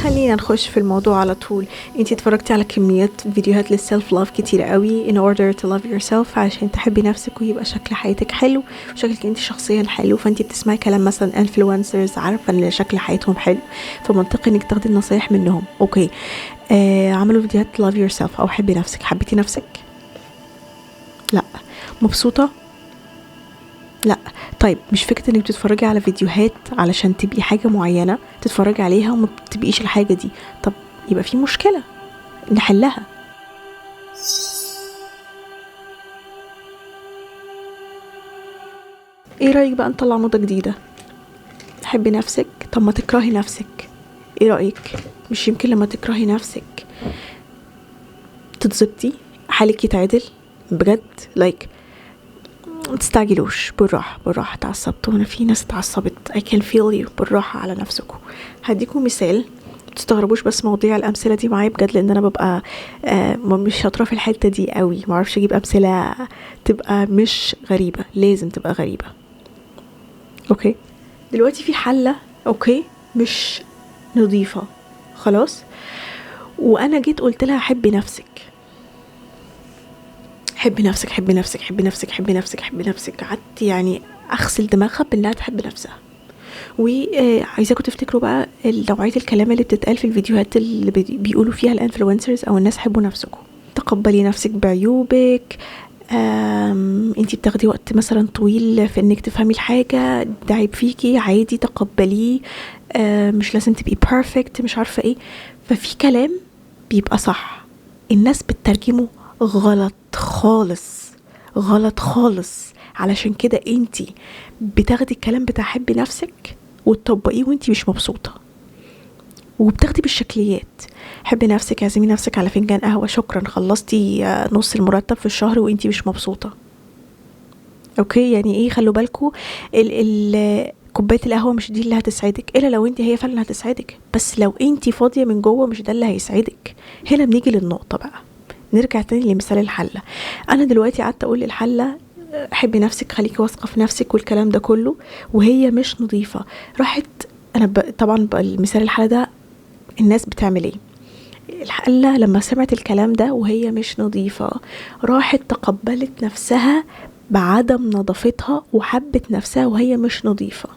خلينا نخش في الموضوع على طول. انتي اتفرجتي على كميات فيديوهات لل self love كتير قوي، in order to love yourself، عشان تحبي نفسك ويبقى شكل حياتك حلو وشكلك انتي شخصيا حلو. فانتي بتسمعي كلام مثلا influencers عارفه ان شكل حياتهم حلو، فمنطقي انك تاخدي النصايح منهم. okay، عملوا فيديوهات love yourself او حبي نفسك. حبيتي نفسك؟ لا. مبسوطة؟ لا. طيب مش فكرة انك بتتفرجي على فيديوهات علشان تبقي حاجة معينة تتفرجي عليها وما بتبقيش الحاجة دي، طب يبقى في مشكلة نحلها. ايه رأيك بقى نطلع موضة جديدة؟ حبي نفسك. طب ما تكرهي نفسك، ايه رأيك؟ مش يمكن لما تكرهي نفسك تتظبطي، حالك يتعدل بجد؟ like ما تستعجلوش، بالراحة بالراحة. اتعصبت وانا في ناس اتعصبت، I can feel you. بالراحة على نفسكم. هديكم مثال، تستغربوش بس مواضيع الامثلة دي معايا بجد، لان انا ببقى مش شاطرة في الحتة دي قوي، ما اعرفش اجيب امثلة تبقى مش غريبة، لازم تبقى غريبة. okay، دلوقتي في حله، okay، مش نظيفة خلاص، وانا جيت قلت لها حبي نفسك، حبي نفسك، حبي نفسك، حبي نفسك، حبي نفسك، حبي نفسك. قعدت يعني اغسل دماغها بانها تحب نفسها. وعايزاكم تفتكروا بقى نوعية الكلام اللي بتتقال في الفيديوهات اللي بيقولوا فيها ال influencers او الناس، حبوا نفسكم، تقبلي نفسك بعيوبك، انتي بتاخدي وقت مثلا طويل في انك تفهمي الحاجة، ده عيب فيكي عادي تقبليه، مش لازم تبقي perfect، مش عارفه ايه. ففي كلام بيبقى صح الناس بتترجمه غلط خالص، غلط خالص. علشان كده انتي بتاخدي الكلام بتاع حبي نفسك وتطبقيه وانتي مش مبسوطة، وبتاخدي بالشكليات. حبي نفسك، اعزمي نفسك على فنجان قهوة، شكرا خلصتي نص المرتب في الشهر وانتي مش مبسوطة. okay، يعني ايه؟ خلوا بالكوا كوباية القهوة مش دي اللي هتسعدك، الا لو انتي هي فعلا هتسعدك، بس لو انتي فاضية من جوه مش ده اللي هيسعدك. هنا بنيجي للنقطة بقى، نرجع تاني لمثال الحلة. انا دلوقتي قعدت اقول للحله حبي نفسك، خليكي واثقة في نفسك والكلام ده كله، وهي مش نظيفة. راحت انا طبعا المثال الحلة ده الناس بتعمل ايه؟ الحلة لما سمعت الكلام ده وهي مش نظيفة راحت تقبلت نفسها بعدم نظافتها وحبت نفسها وهي مش نظيفة.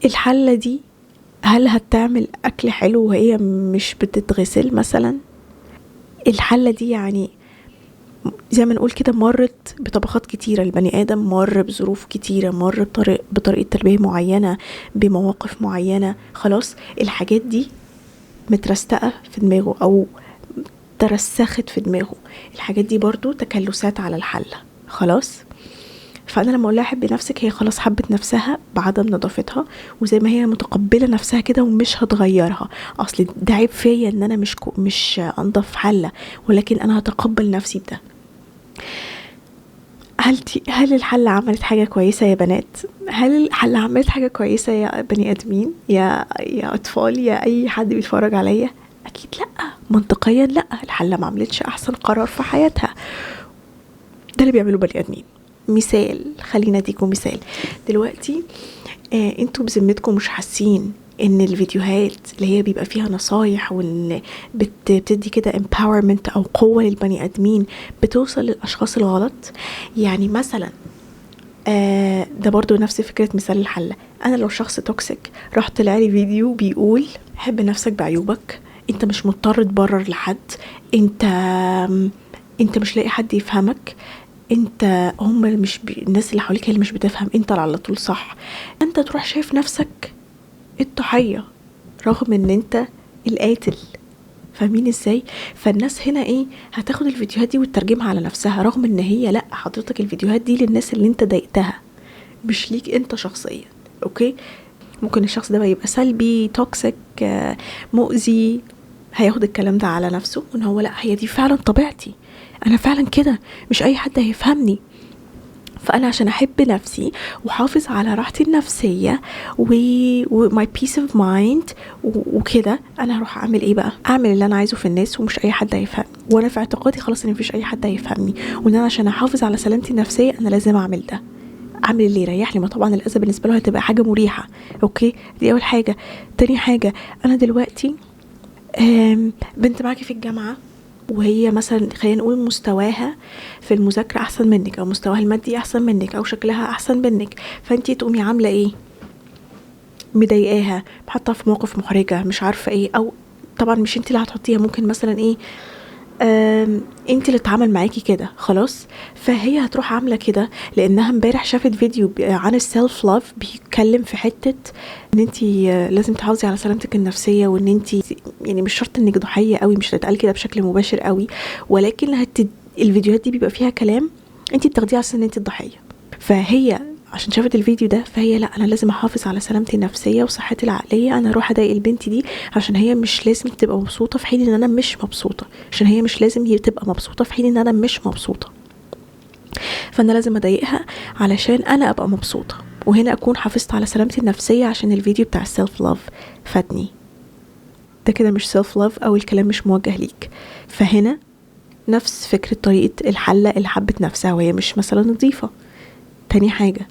الحلة دي هل هتعمل اكل حلو وهي مش بتتغسل مثلا؟ الحلة دي يعني زي ما نقول كده مرت بطبقات كتيرة، البني آدم مر بظروف كتيرة، مر بطريقة تربية معينة، بمواقف معينة، خلاص الحاجات دي مترستقة في دماغه أو ترسخت في دماغه، الحاجات دي برضو تكلسات على الحلة خلاص. فأنا لما أقولها حبي نفسك، هي خلاص حبت نفسها بعدم نظافتها، وزي ما هي متقبلة نفسها كده ومش هتغيرها. أصل ده عيب فيا إن أنا مش أنضف حلة، ولكن أنا هتقبل نفسي بده. هل الحلة عملت حاجة كويسة يا بنات؟ هل الحلة عملت حاجة كويسة يا بني آدمين، يا أطفال، يا أي حد بيتفرج عليا؟ أكيد لأ، منطقيا لأ، الحلة ما عملتش أحسن قرار في حياتها. ده اللي بيعملوه بني آدمين. مثال، خلينا اديكم مثال دلوقتي. انتوا بذمتكم مش حاسين ان الفيديوهات اللي هي بيبقى فيها نصايح وان بتدي كده empowerment او قوة للبني ادمين بتوصل للاشخاص الغلط؟ يعني مثلا ده برضو نفس فكرة مثال الحلة. انا لو شخص toxic راح طلع لي فيديو بيقول حب نفسك بعيوبك، انت مش مضطر تبرر لحد، انت مش لاقي حد يفهمك، انت هم مش الناس اللي حواليك هي اللي مش بتفهم، انت اللي على طول صح. انت تروح شايف نفسك الضحية رغم ان انت القاتل. فاهمين ازاي؟ فالناس هنا ايه، هتاخد الفيديوهات دي وتترجمها على نفسها، رغم ان هي لا، حضرتك الفيديوهات دي للناس اللي انت ضايقتها مش ليك انت شخصيا. okay، ممكن الشخص ده بقى يبقى سلبي، toxic، مؤذي، هياخد الكلام ده على نفسه وان هو لا، هي دي فعلا طبيعتي، انا فعلا كده، مش اي حد هيفهمني. فانا عشان احب نفسي وحافظ على راحتي النفسية و my peace of mind وكده، انا هروح اعمل ايه بقى؟ اعمل اللي انا عايزه في الناس ومش اي حد هيفهمني، وانا في اعتقادي خلاص ان مفيش اي حد هيفهمني، وان انا عشان احافظ على سلامتي النفسية انا لازم اعمل ده. اعمل اللي يريحني. ما طبعا الاذى بالنسبة له هتبقى حاجة مريحه. okay، دي اول حاجة. تاني حاجة، انا دلوقتي بنت معاكي في الجامعة، وهي مثلا خلينا نقول مستواها في المذاكرة احسن منك، او مستواها المادي احسن منك، او شكلها احسن منك، فانتي تقومي عامله ايه؟ مضايقاها، حاطها في موقف محرجه، مش عارفه ايه. او طبعا مش انت اللي هتحطيها، ممكن مثلا ايه، انت اللي اتعامل معاكي كده خلاص، فهي هتروح عامله كده لانها امبارح شافت فيديو عن ال self love بيتكلم في حتة ان انت لازم تحافظي على سلامتك النفسية، وان انت يعني مش شرط انك ضحية قوي، مش هتتقال كده بشكل مباشر قوي، ولكن الفيديوهات دي بيبقى فيها كلام انت بتاخديه عشان انت الضحية. فهي عشان شافت الفيديو ده، فهي لا، انا لازم احافظ على سلامتي النفسية وصحتي العقلية، انا اروح اضايق البنت دي عشان هي مش لازم تبقى مبسوطة في حين ان انا مش مبسوطة، عشان هي مش لازم هي تبقى مبسوطة في حين ان انا مش مبسوطة، فانا لازم اضايقها علشان انا ابقى مبسوطة، وهنا اكون حافظت على سلامتي النفسية عشان الفيديو بتاع ال self love فاتني. ده كده مش self love، او الكلام مش موجه ليك. فهنا نفس فكرة طريقه الحلة اللي حبت نفسها وهي مش مثلا نظيفة. تاني حاجة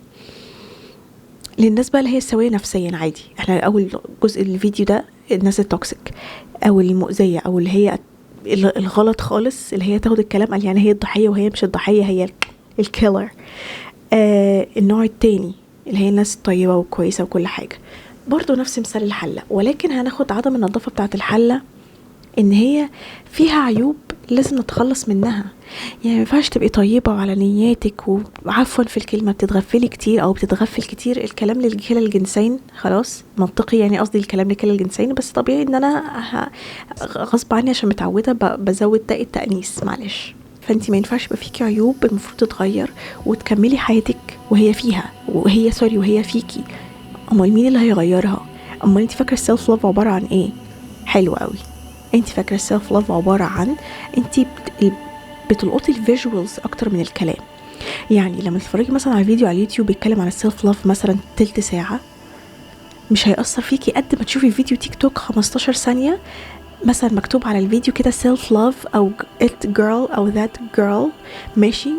للناس بقى اللي هي السوية نفسيا عادي، احنا اول جزء الفيديو ده الناس ال toxic او المؤذية او اللي هي الغلط خالص، اللي هي تاخد الكلام قال يعني هي الضحية وهي مش الضحية، هي ال killer. النوع التاني اللي هي الناس الطيبة وكويسة وكل حاجة، برضو نفس مثال الحلة، ولكن هناخد عدم النظافة بتاعة الحلة ان هي فيها عيوب لازم نتخلص منها. يعني ما ينفعش تبقي طيبة وعلى نياتك، وعفوا في الكلمة بتتغفلي كتير او بتتغفل كتير. الكلام لكلا الجنسين خلاص منطقي، يعني قصدي الكلام لكلا الجنسين، بس طبيعي ان انا غصب عني عشان متعوده بزود تاء التانيث، معلش. فانتي ما ينفعش يبقى فيكي عيوب المفروض تتغير وتكملي حياتك وهي فيها، وهي sorry وهي فيكي. امال مين اللي هيغيرها؟ امال انتي فاكره ال self love عبارة عن ايه؟ حلو قوي. انت فاكره ال self love عبارة عن انت بتلقطي ال visuals اكتر من الكلام. يعني لما تتفرجي مثلا على فيديو على اليوتيوب بيتكلم عن ال self love مثلا تلت ساعة، مش هيأثر فيكي قد ما تشوفي فيديو تيك توك 15 ثانية مثلا مكتوب على الفيديو كده self love او it girl او that girl، ماشي،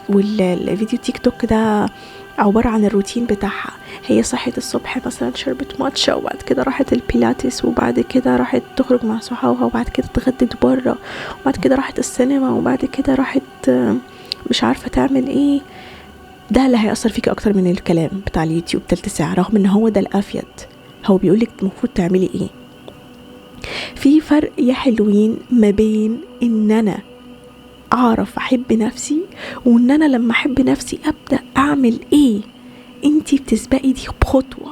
والفيديو تيك توك ده عبارة عن الروتين بتاعها، هي صحيت الصبح مثلا شربت ماتشا، وبعد كده راحت البيلاتس، وبعد كده راحت تخرج مع صحابها، وبعد كده اتغدت بره، وبعد كده راحت السينما، وبعد كده راحت مش عارفة تعمل ايه. ده اللي هيأثر فيك اكتر من الكلام بتاع اليوتيوب تلت ساعة، رغم ان هو ده الافيد، هو بيقولك المفروض تعملي ايه. في فرق يا حلوين ما بين ان انا اعرف احب نفسي وان انا لما احب نفسي ابدا اعمل ايه. انتي بتسبقي دي بخطوة،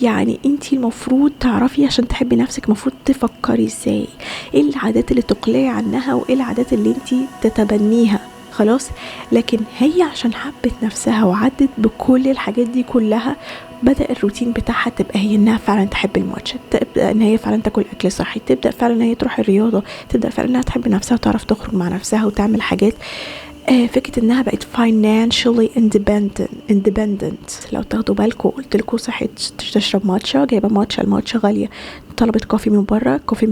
يعني انتي المفروض تعرفي عشان تحبي نفسك المفروض تفكري ازاي، ايه العادات اللي تقلعي عنها وايه العادات اللي انتي تتبنيها خلاص. لكن هي عشان حبت نفسها وعدت بكل الحاجات دي كلها، بدأ الروتين بتاعها تبقى هي انها فعلا تحب الماتش، تبدأ ان هي فعلا تاكل اكل صحي، تبدأ فعلا ان هي تروح الرياضة، تبدأ فعلا انها تحب نفسها وتعرف تخرج مع نفسها وتعمل حاجات. فكرة انها بقت financially independent. لو تاخدوا بالكم قلت لكم صحيت تشرب ماتشا، جايبه ماتشا، الماتشا غالية، طلبت coffee من بره، coffee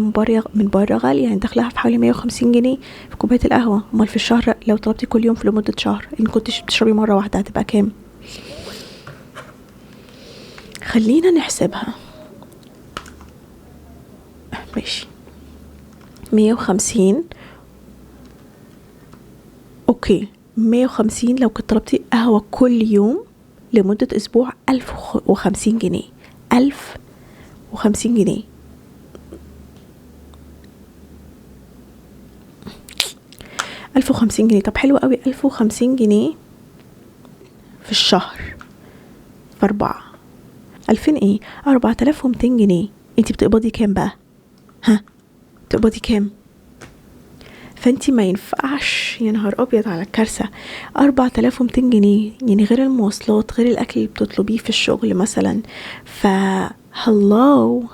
من بره غالية، يعني داخلها في حوالي 150 جنيه في كوباية القهوة. امال في الشهر لو طلبتي كل يوم في لمدة شهر، ان كنتش بتشربي مرة واحدة هتبقى كام؟ خلينا نحسبها ماشي. 150، okay 150 لو كنت طلبتي قهوة كل يوم لمدة اسبوع 1050 جنيه، 1050 جنيه. 1050 جنيه. طب حلو قوي، 1050 جنيه في الشهر في 4، 2000 ايه، 4200 جنيه. انتي بتقبضي كام بقى؟ ها بتقبضي كام؟ فانتي ما ينفعش، يا نهار ابيض على الكارثة، 4200 جنيه يعني غير المواصلات، غير الاكل اللي بتطلبيه في الشغل مثلا. ف هلو،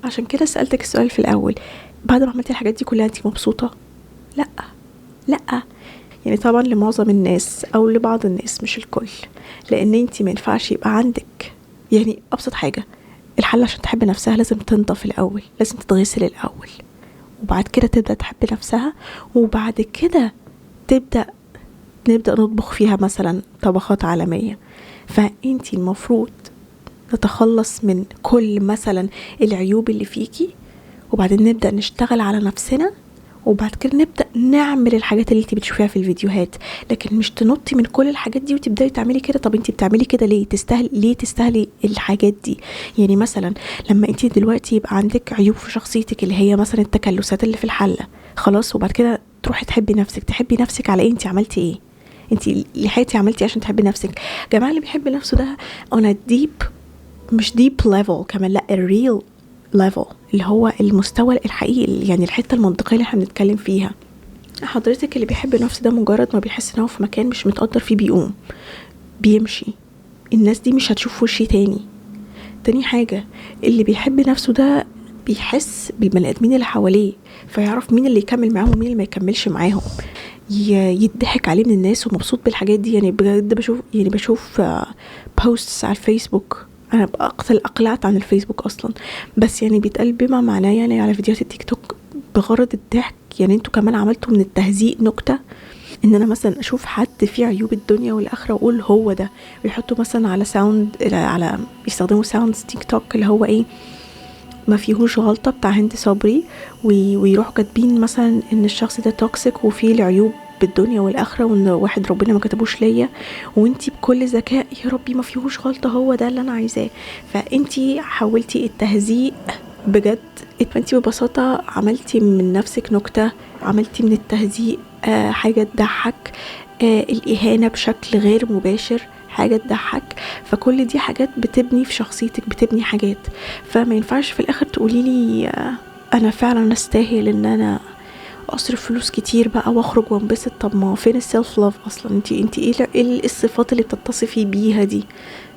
عشان كده سألتك السؤال في الاول، بعد ما عملتي الحاجات دي كلها انتي مبسوطة؟ لا لا، يعني طبعا لمعظم الناس او لبعض الناس مش الكل، لان انتي ما ينفعش يبقى عندك يعني ابسط حاجة الحل عشان تحب نفسها لازم تنضف الاول، لازم تتغسل الاول، وبعد كده تبدأ تحب نفسها، وبعد كده نبدأ نطبخ فيها مثلا طبخات عالمية. فانتي المفروض نتخلص من كل مثلا العيوب اللي فيكي، وبعدين نبدأ نشتغل على نفسنا، وبعد كده نبدأ نعمل الحاجات اللي انتي بتشوفيها في الفيديوهات. لكن مش تنطي من كل الحاجات دي وتبدأي تعملي كده. طب انتي بتعملي كده ليه؟ تستاهل ليه تستاهلي الحاجات دي؟ يعني مثلا لما انتي دلوقتي يبقى عندك عيوب في شخصيتك اللي هي مثلا التكلسات اللي في الحلة، خلاص، وبعد كده تروحي تحبي نفسك. تحبي نفسك على ايه؟ انتي عملتي ايه؟ انتي لحقتي عملتي عشان تحبي نفسك؟ جماعة اللي بيحب نفسه ده on a deep، مش deep level كمان، لا ال real level اللي هو المستوى الحقيقي، يعني الحتة المنطقية اللي احنا بنتكلم فيها. حضرتك اللي بيحب نفسه ده مجرد ما بيحس ان هو في مكان مش متقدر فيه بيقوم بيمشي، الناس دي مش هتشوف وشي تاني. تاني حاجة، اللي بيحب نفسه ده بيحس بالبني ادمين اللي حواليه، فيعرف مين اللي يكمل معاهم ومين اللي ما يكملش معاهم، يضحك عليه من الناس ومبسوط بالحاجات دي. يعني بجد بشوف، يعني بشوف posts على الفيسبوك، انا اقلعت عن الفيسبوك اصلا، بس يعني بيتقال بما معناه يعني على فيديوهات التيك توك بغرض الضحك. يعني انتوا كمان عملتوا من التهزيق نكتة، ان انا مثلا اشوف حد فيه عيوب الدنيا والاخرة واقول هو ده، ويحطوا مثلا على sound، على يستخدموا sound تيك توك اللي هو ايه ما فيهوش غلطه بتاع هند صبري، ويروحوا كاتبين مثلا ان الشخص ده toxic وفيه العيوب بالدنيا والاخرة، وان واحد ربنا ما كتبوش ليا، وانتي بكل ذكاء يا ربي ما فيهوش غلطه هو ده اللي انا عايزاه. فانتي حاولتي التهزيق بجد، فانتي ببساطة عملتي من نفسك نكتة، عملتي من التهزيق حاجة تضحك، الاهانة بشكل غير مباشر حاجة تضحك. فكل دي حاجات بتبني في شخصيتك، بتبني حاجات. فما ينفعش في الاخر تقولي لي انا فعلا استاهل ان انا اصرف فلوس كتير بقى واخرج وانبسط. طب ما فين ال self love اصلا؟ انتي ايه الصفات اللي بتتصفي بيها دي؟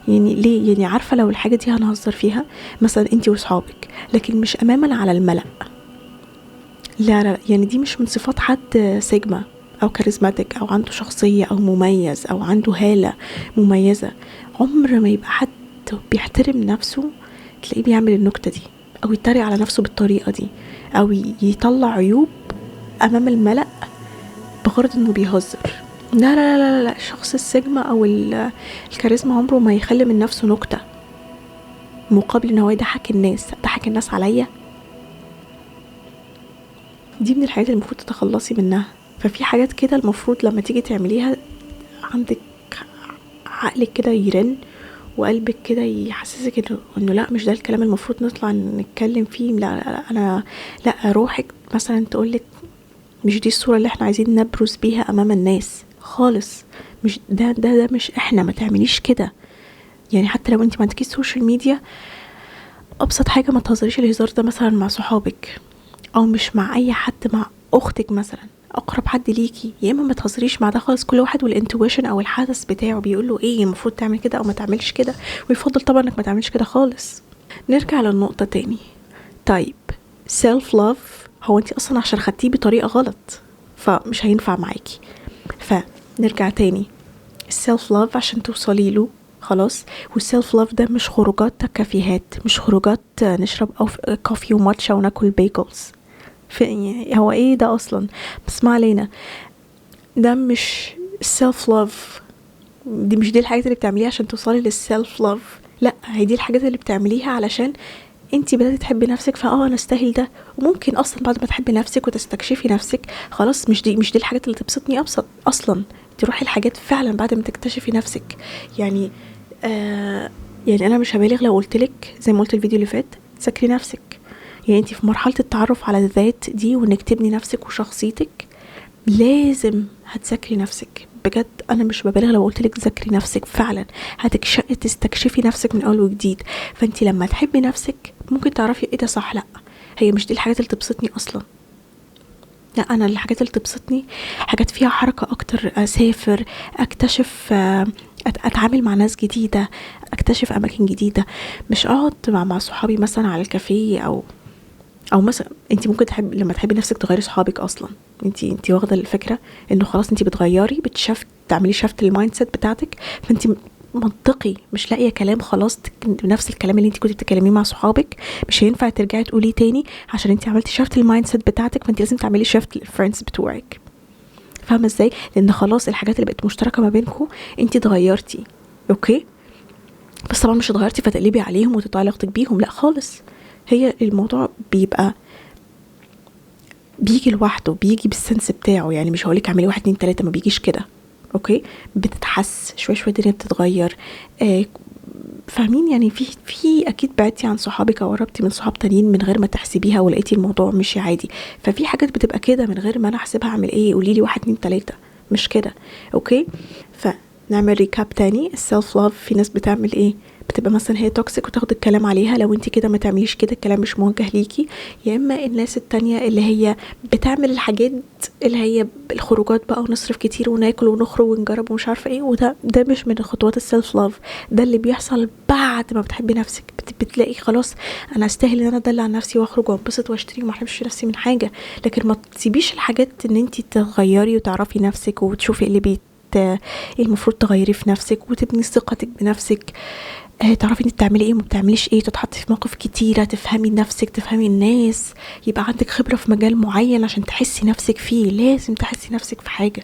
يعني ليه؟ يعني عارفه لو الحاجة دي هنهزر فيها مثلا انتي واصحابك، لكن مش اماما على الملأ. لا لا، يعني دي مش من صفات حد سيجما او charismatic او عنده شخصية او مميز او عنده هاله مميزة. عمر ما يبقى حد بيحترم نفسه تلاقيه بيعمل النكتة دي، او يتريق على نفسه بالطريقة دي، او يطلع عيوب امام الملأ بغرض انه بيهزر. لا لا لا لا، الشخص السيجما او الكاريزما عمره ما يخلي من نفسه نكتة مقابل ان هو يضحك الناس. ضحك الناس عليا، دي من الحاجات اللي المفروض تتخلصي منها. ففي حاجات كده المفروض لما تيجي تعمليها عندك عقلك كده يرن وقلبك كده يحسسك انه لا مش ده الكلام المفروض نطلع نتكلم فيه. لا لا لا، انا لا، روحك مثلا تقولك مش دي الصورة اللي احنا عايزين نبرز بيها امام الناس خالص، مش ده ده ده مش احنا، ما تعمليش كده. يعني حتى لو انت ما عندكيش social media، ابسط حاجة ما تهزريش الهزار ده مثلا مع صحابك او مش مع اي حد، مع اختك مثلا اقرب حد ليكي، يا اما ما تهزريش مع ده خالص. كل واحد وال intuition او الحدس بتاعه بيقول له ايه المفروض تعمل كده او ما تعملش كده، ويفضل طبعا انك ما تعملش كده خالص. نرجع للنقطة تاني. طيب self love هو انت اصلا عشان خدتيه بطريقة غلط فمش هينفع معاكي. فنرجع تاني، ال self love عشان توصلي له خلاص. وال self love ده مش خروجات كافيهات، مش خروجات نشرب coffee وماتشا وناكل bagels، يعني هو ايه ده اصلا؟ بس ما علينا، ده مش self love، دي مش دي الحاجات اللي بتعمليها عشان توصلي لل self love. لا، هي دي الحاجات اللي بتعمليها علشان انتي بدأتي تحبي نفسك، فاه انا استاهل ده. وممكن اصلا بعد ما تحبي نفسك وتستكشفي نفسك خلاص مش دي الحاجات اللي تبسطني ابسط اصلا، تروحي الحاجات فعلا بعد ما تكتشفي نفسك. يعني يعني انا مش هبالغ لو قلتلك زي ما قلت الفيديو اللي فات، ذاكري نفسك. يعني انتي في مرحلة التعرف على الذات دي وانك تبني نفسك وشخصيتك لازم هتذاكري نفسك بجد. انا مش ببالغ لو قلتلك ذاكري نفسك فعلا، هتستكشفي نفسك من اول وجديد. فانتي لما تحبي نفسك ممكن تعرفي ايه ده صح، لا هي مش دي الحاجات اللي تبسطني اصلا، لا انا الحاجات اللي تبسطني حاجات فيها حركة اكتر، اسافر، اكتشف، اتعامل مع ناس جديدة، اكتشف اماكن جديدة، مش اقعد مع صحابي مثلا على الكافيه او مثلا انت ممكن تحب لما تحبي نفسك تغيري صحابك اصلا. انت واخده الفكرة انه خلاص انت بتغيري، بت shift، تعملي shift لل mindset بتاعتك، فانت منطقي مش لاقيه كلام خلاص، نفس الكلام اللي انت كنت بتتكلميه مع صحابك مش هينفع ترجعي تقوليه تاني عشان انت عملتي shift لل mindset بتاعتك، فانت لازم تعملي shift لل friends بتوعك. فاهمه ازاي؟ لان خلاص الحاجات اللي بقت مشتركة ما بينكم انت اتغيرتي. okay، بس طبعا مش اتغيرتي فتقلبي عليهم وتقطعي علاقتك بيهم، لا خالص. هي الموضوع بيبقى بيجي لوحده، بيجي بال sense بتاعه، يعني مش هقولك اعملي 1 2 3، ما بيجيش كده. okay، بتتحس شوية شوية الدنيا بتتغير. فاهمين يعني؟ في اكيد بعدتي عن صحابك او قربتي من صحاب تانيين من غير ما تحسبيها، ولقيتي الموضوع مشي عادي. ففي حاجات بتبقى كده من غير ما انا احسبها اعمل ايه، قولي لي 1 2 3، مش كده. okay، فنعمل recap تاني. ال self love في ناس بتعمل ايه، بتبقى مثلا هي toxic وتاخد الكلام عليها، لو انت كده ما تعمليش كده الكلام مش موجه ليكي. يا اما الناس التانية اللي هي بتعمل الحاجات اللي هي الخروجات بقى ونصرف كتير وناكل ونخرج ونجرب ومش عارفه ايه، وده مش من خطوات ال self love. ده اللي بيحصل بعد ما بتحبي نفسك، بتلاقي خلاص انا استاهل ان انا ادلع نفسي واخرج وانبسط واشتري وما احرمش نفسي من حاجة. لكن ما تسيبيش الحاجات ان انت تغيري وتعرفي نفسك وتشوفي اللي بيت ايه المفروض تغيري في نفسك وتبني ثقتك بنفسك، تعرفي انت بتعملي ايه وما بتعمليش ايه، تتحطي في مواقف كتيرة، تفهمي نفسك، تفهمي الناس، يبقى عندك خبره في مجال معين عشان تحسي نفسك فيه. لازم تحسي نفسك في حاجة.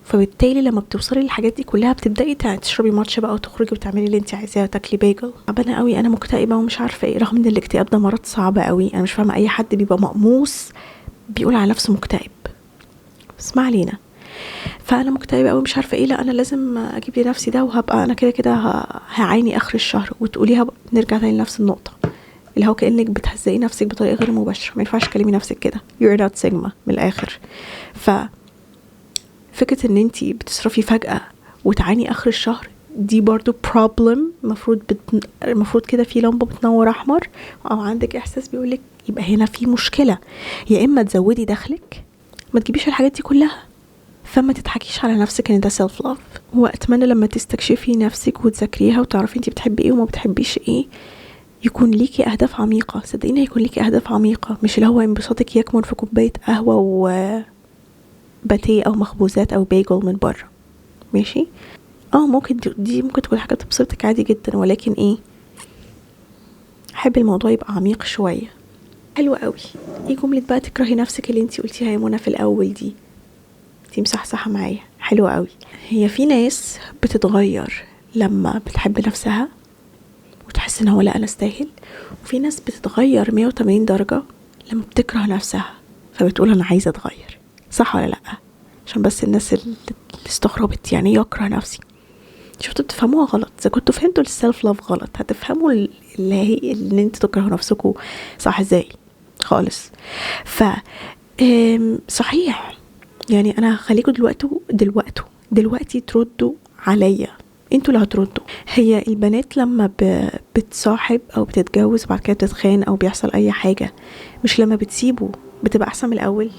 فبالتالي لما بتوصلي للحاجات دي كلها بتبداي تشربي ماتش بقى وتخرجي وتعملي اللي انت عايزاه وتاكلي بيجل. تعبانة قوي، انا مكتئبه ومش عارفه ايه، رغم ان الاكتئاب ده مرض صعب قوي. انا مش فاهمه اي حد بيبقى مقموص بيقول على نفسه مكتئب، بس ما علينا. فانا مكتئبه قوي مش عارفه ايه، لا انا لازم اجيب لنفسي ده وهبقى انا كده كده هعاني اخر الشهر. وتقوليها نرجع تاني لنفس النقطة اللي هو كانك بتهزقي نفسك بطريقة غير مباشرة. ما ينفعش تكلمي نفسك كده، you're not sigma من الاخر. ف فكرة ان انتي بتصرفي فجاة وتعاني اخر الشهر دي برضو problem. المفروض كده في لمبة بتنور احمر، او عندك احساس بيقولك يبقى هنا في مشكلة. يا اما تزودي دخلك، ما تجيبيش الحاجات دي كلها، فما تضحكيش على نفسك ان ده self love. واتمنى لما تستكشفي نفسك وتذاكريها وتعرفي انتي بتحبي ايه وما بتحبيش ايه، يكون ليكي اهداف عميقة. صدقيني هيكون ليكي اهداف عميقة، مش اللي هو انبساطك يكمن في كوباية قهوة وباتيه او مخبوزات او بيجل من بره. ماشي، ممكن دي ممكن تكون حاجة تبسطك عادي جدا، ولكن ايه، احب الموضوع يبقى عميق شوية. حلو قوي. ايه جملة بقى تكرهي نفسك اللي انتي قلتيها يا منى في الاول دي؟ دي مصحصحه معايا، حلوة قوي. هي في ناس بتتغير لما بتحب نفسها وتحس ان هو لا انا استاهل، وفي ناس بتتغير 180 درجه لما بتكره نفسها فبتقول انا عايزه اتغير. صح ولا لا؟ عشان بس الناس اللي استغربت يعني ايه اكره نفسي، شفتوا بتفهموها غلط. اذا كنتوا فهمتوا ال self love غلط هتفهموا اللي هي ان انتوا تكرهوا نفسكم صح ازاي خالص. ف صحيح يعني انا هخليكم دلوقتي تردوا عليا، انتوا اللي هتردوا. هي البنات لما بتصاحب او بتتجوز وبعد كده بتتخان او بيحصل اي حاجة، مش لما بتسيبه بتبقى احسن من الاول؟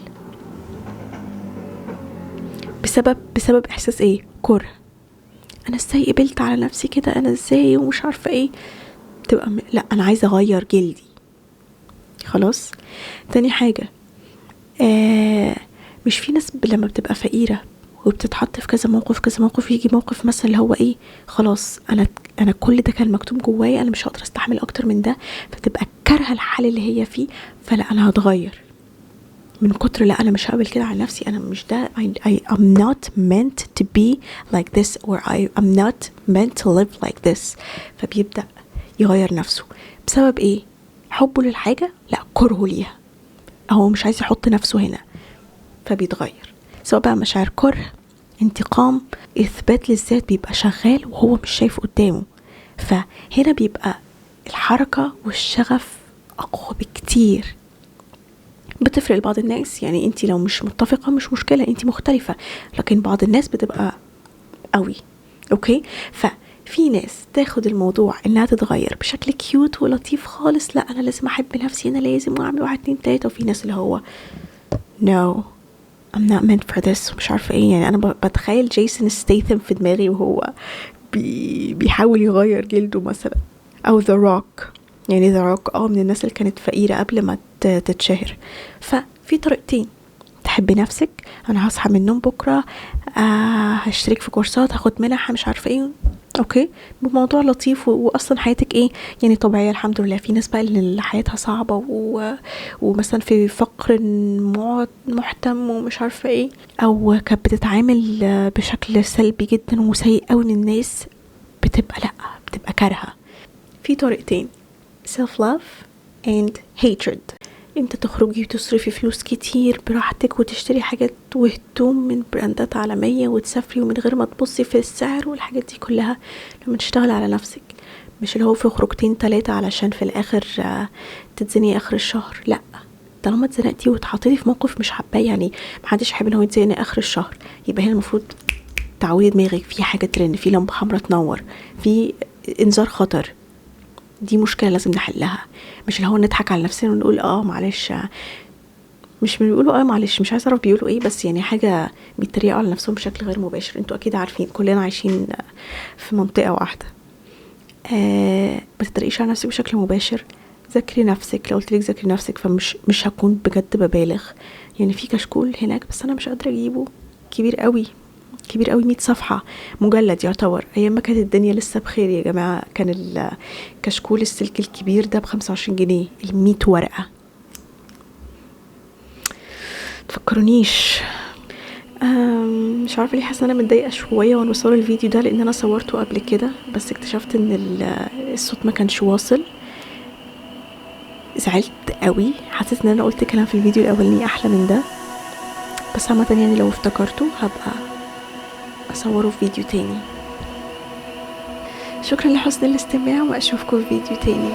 بسبب احساس ايه؟ كره. انا ازاي قبلت على نفسي كده، انا ازاي ومش عارفه ايه، تبقى لا انا عايزه اغير جلدي خلاص. تاني حاجة، مش في ناس لما بتبقى فقيرة وبتتحط في كذا موقف كذا موقف، يجي موقف مثلا اللي هو ايه، خلاص انا كل ده كان مكتوم جوايا، انا مش هقدر استحمل اكتر من ده، فتبقى كارهه الحال اللي هي فيه، فلا انا هتغير من كتر لا انا مش هقبل كده على نفسي، انا مش ده، I am not meant to be like this or I am not meant to live like this. فبيبدأ يغير نفسه بسبب ايه؟ حبه للحاجة؟ لا، كرهه ليها، هو مش عايز يحط نفسه هنا فبيتغير. سواء بقى مشاعر كره، انتقام، اثبات للذات، بيبقى شغال وهو مش شايف قدامه. فهنا بيبقى الحركة والشغف اقوى بكتير. بتفرق لبعض الناس، يعني انتي لو مش متفقة مش مشكلة، انتي مختلفة، لكن بعض الناس بتبقى قوي. okay، ففي ناس تاخد الموضوع انها تتغير بشكل cute ولطيف خالص، لا انا لازم احب نفسي، انا لازم اعمل 1 2 3. وفي ناس اللي هو no I'm not meant for this مش عارفة ايه. يعني انا بتخيل جيسون ستيثم في دماغي وهو بيحاول يغير جلده مثلا، او The Rock. يعني The Rock من الناس اللي كانت فقيرة قبل ما تتشهر. ففي طريقتين، تحبي نفسك، انا هصحى من النوم بكرة هشترك في كورسات، هاخد منح، مش عارفة ايه، okay، بموضوع لطيف واصلا حياتك ايه يعني طبيعية الحمد لله. في ناس بقى اللي حياتها صعبة ومثلا في فقر محتم ومش عارفة ايه، او كانت بتتعامل بشكل سلبي جدا وسيء قوي من الناس، بتبقى لا بتبقى كارهه. في طريقتين، self love and hatred. امتى تخرجي وتصرفي فلوس كتير براحتك وتشتري حاجات وهدوم من براندات عالمية وتسافري ومن غير ما تبصي في السعر والحاجات دي كلها؟ لما تشتغلي على نفسك، مش اللي هو في خروجتين 3 علشان في الاخر تتزنقي اخر الشهر. لا، طالما اتزنقتي واتحطيتي في موقف مش حباه، يعني محدش حابب ان هو يتزنق اخر الشهر، يبقى هنا المفروض تعودي دماغك في حاجة ترن، في لمبة حمراء تنور، في انذار خطر، دي مشكلة لازم نحلها. مش اللي هو نضحك على نفسنا ونقول معلش، مش بيقولوا معلش، مش عايزه اعرف بيقولوا ايه، بس يعني حاجة بيتريقوا على نفسهم بشكل غير مباشر. انتوا اكيد عارفين، كلنا عايشين في منطقة واحدة. ما تتريقيش على نفسك بشكل مباشر، ذاكري نفسك. لو قلت لك ذاكري نفسك فمش مش هكون بجد ببالغ، يعني في كشكول هناك بس انا مش قادرة اجيبه، كبير قوي كبير قوي، 100 صفحة، مجلد يعتبر. ايام ما كانت الدنيا لسه بخير يا جماعة، كان الكشكول السلك الكبير ده ب25 جنيه ال100 ورقة. تفكرونيش. مش عارفه ليه حاسه ان انا متضايقة شوية وانا بصور الفيديو ده، لان انا صورته قبل كده بس اكتشفت ان الصوت ما كانش واصل. زعلت قوي، حسيت ان انا قلت كلام في الفيديو الاولاني احلى من ده، بس عامة يعني لو افتكرته هبقى اصوره في فيديو تاني. شكرا لحسن الاستماع، واشوفكم في فيديو تاني.